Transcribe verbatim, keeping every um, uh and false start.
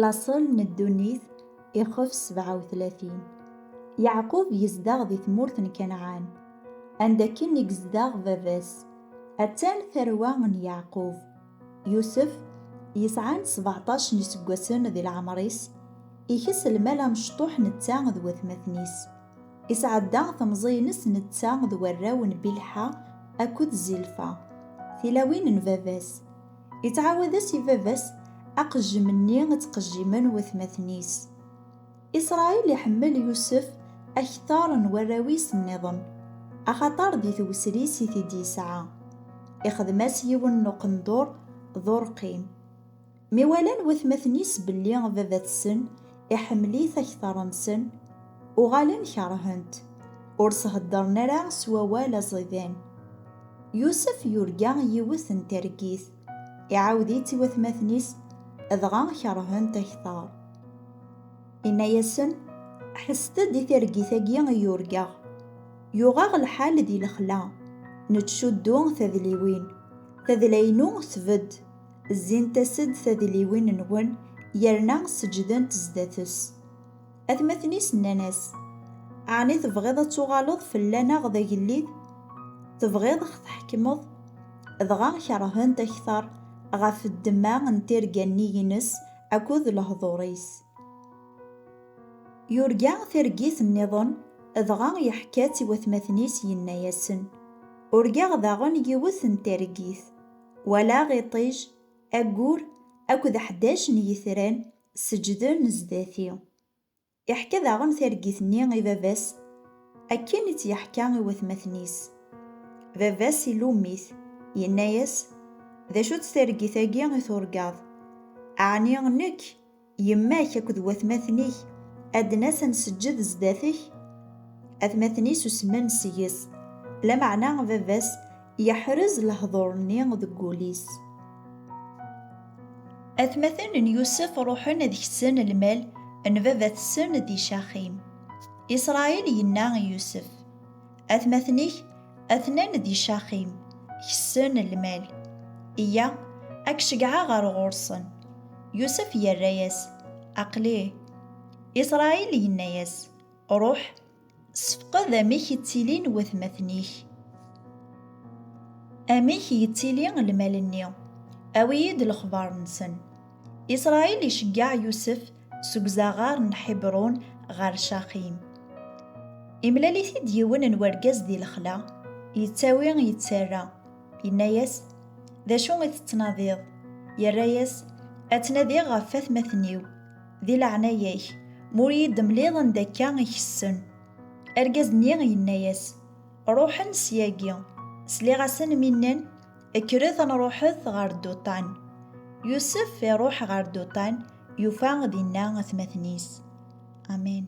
Laṣel n ddunit, ixef sebɛa u tlatin. Yeɛqub yezdeɣ di tmurt n Kanɛan, anda akken i yezdeɣ baba-s. Attan tarwa n Yeɛqub. Yusef, yesɛan sbeɛṭac n iseggasen di leɛmer-is, ikes lmal amecṭuḥ netta d watmaten-is. Isɛedda temẓi-ines netta d warraw n Bilḥa akked Zilfa, tilawin n baba-s. Ittɛawad-as i baba-s aqejjem-nni i ttqejjimen watmaten-is. Isṛayil iḥemmel Yusef akteṛ n warraw-is nniḍen, axaṭer di tewser-is i t-id-yesɛa. Ixdem-as yiwen n uqendur d urqim. Mi walan watmaten-is belli baba-tsen iḥemmel-it akteṛ-nsen, uɣalen kerhen-t, ur s-heddren ara s wawal aẓidan. Yusef yurga yiwet n targit, iɛawed-itt i watmaten-is, dɣa kerhen-t akteṛ. Inna-yasen: "Ḥesset-d i targit-agi i yurga. Yuɣ-aɣ lḥal di lexla, nettcuddu tadliwin. Tadla-inu tbedd, zzint-as-d tadliwin-nwen, yerna seǧǧdent zdat-s." Atmaten-is nnan-as: "Ɛni tebɣiḍ ad tuɣaleḍ fell-aneɣ d agellid? Tebɣiḍ ad ɣ-tḥekmeḍ?" Dɣa kerhen-t akteṛ ɣef ddemma n tirga-nni-ines akked lehḍur-is. Yurga targit nniḍen, dɣa yeḥka-tt i watmaten-is, yenna-yasen: "Urgaɣ daɣen yiwet n targit. Walaɣ iṭij, aggur akked ḥdac n yitran seǧǧden zdat-i." Iḥka daɣen targit-nni i baba-s, akken i tt-yeḥka i watmaten-is. Baba-s ilum-it, yenna-yas: "D acu-tt targit-agi i turgaḍ? Ɛni nekk, yemma-k akked watmaten-ik, ad d-nas ad nseǧǧed zdat-k?" Atmaten-is usmen seg-s, lameɛna baba-s yeḥrez lehdur-nni deg wul-is. Atmaten n Yusef ruḥen ad ksen lmal n baba-tsen di Caxim. Isṛayil yenna i Yusef: "Atmaten-ik atnan di Caxim, kessen lmal. Iyya, ad k-ceggɛeɣ ɣer ɣur-sen." Yusef yerra-yas: "Aql-i." Isṛayil yenna-yas: "Ruḥ, sefqed amek i ttilin watmaten-ik. Amek yettili lmal-nni? Awi-yi-d lexbar-nsen." Isṛayil iceggeɛ Yusef seg uzaɣar n Ḥibṛun ɣer Caxim. Imlal-it-id yiwen n wergaz di lexla, yettawi yettarra, yenna-yas: "D acu i tettnadiḍ?" Yerra-yas: "Ad tnadiɣ ɣef atmaten-iw, di leɛnaya-k, ma ur iyi-d-temliḍ anda akka i kessen." Argaz-nni yenna-yas: "Ruḥen syagi, sliɣ-asen mi nnan: 'Kkret ad nruḥet ɣer Duṭan.'" Yusef iruḥ ɣer Duṭan, yufa dinna atmaten-is. Amin.